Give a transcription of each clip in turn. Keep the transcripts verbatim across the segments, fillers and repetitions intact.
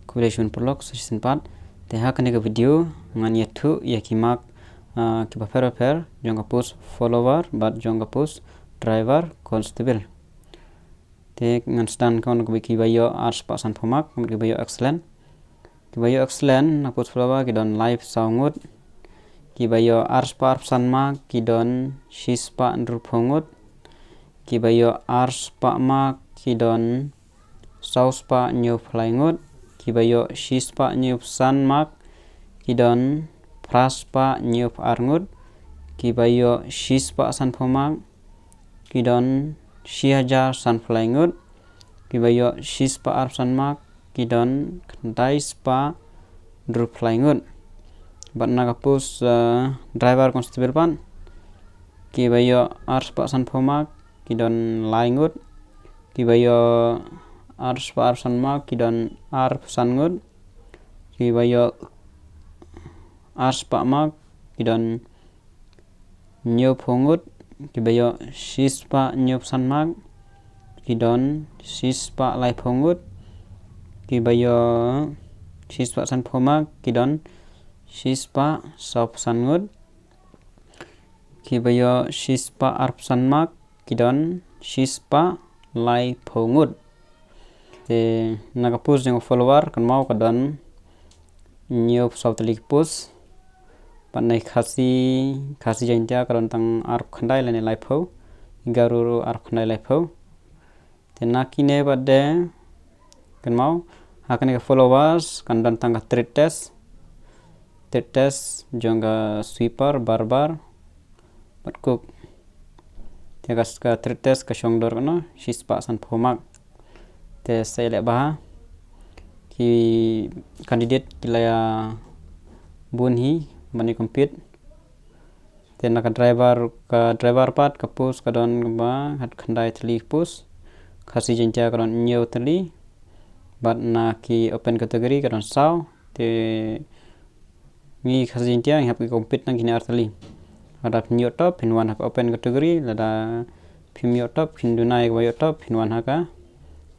Khublei shibun paralok, sa shisien pat. Te ha kane ka video ngan ïathuh ïa ki mark, ah, kiba pher bapher jong ka post follower bad jong ka post driver constable. Te ngan sdang kumno, kiba ïoh ar spah sanphew mark, kiba ïoh excellent. Kiba ïoh excellent na post follower ki don laiphew saw ngut. Kiba ïoh ar spah arphew san mark ki don shi spah hynriewphew ngut. Kiba ïoh ar spah mark ki don saw spah hynñiewphew lai ngut. Kiba ïoh shi spah hynñiewphew san mark ki don phra spah hynñiewphew ar ngut. Kiba ïoh shi spah sanphew mark ki don shi hajar sanphew lai ngut. Kiba ïoh shi spah arphew san mark ki don khyndai spah hynriewphew lai ngut. Bad na ka post, eh, driver constable pat, kiba ïoh ar spah sanphew mark ki don lai ngut. Kiba ïoh ar spah arphew san mark ki don arphew san ngut. Kiba ïoh ar spah mark ki don hynñiewphew ngut. Kiba ïoh shi spah hynñiewphew san mark ki don shi spah laiphew ngut. Kiba ïoh shi spah sanphew mark ki don shi spah sawphew san ngut. Kiba ïoh shi spah arphew san mark ki don shi spah laiphew ngut. Te na ka post jong ka follower kynmaw ka don hynñiewphew saw tylli ki post. Bad na ki Khasi, Khasi Jaiñtia ka don tang arphew khyndai lane laiphew. Garo arphew khyndai laiphew. Te na kine pat de kynmaw, ha kane ka followers kan don tang ka trade test. Trade test jong ka sweeper, barber bad cook. Te ka, ka trade test ka shong dor kano shi spah sanphew mark. Te sa ïaleh bha ki candidate ki la ïa bun hi ban ïa compete. Te na ka driver, ka driver pat ka post ka don kaba khatkhyndai tylli ki post. Khasi Jaiñtia ka don hynñiew tylli. Bad na ki open category ka don saw. Te ngi Khasi Jaiñtia ngi hap ki compete na kine ar tylli. Lada phin ïoh top phin wan ha ka open category, lada phim ïoh top, phin duna ïa kaba ïoh top, phin wan ha ka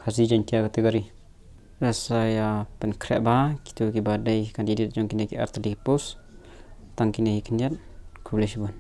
Khasi Jaiñtia category. Te sa ïa pynkhreh bha kito kiba dei candidate jong kine ki ar tylli ki post. Tang kine hi khyndiat. Khublei shibun.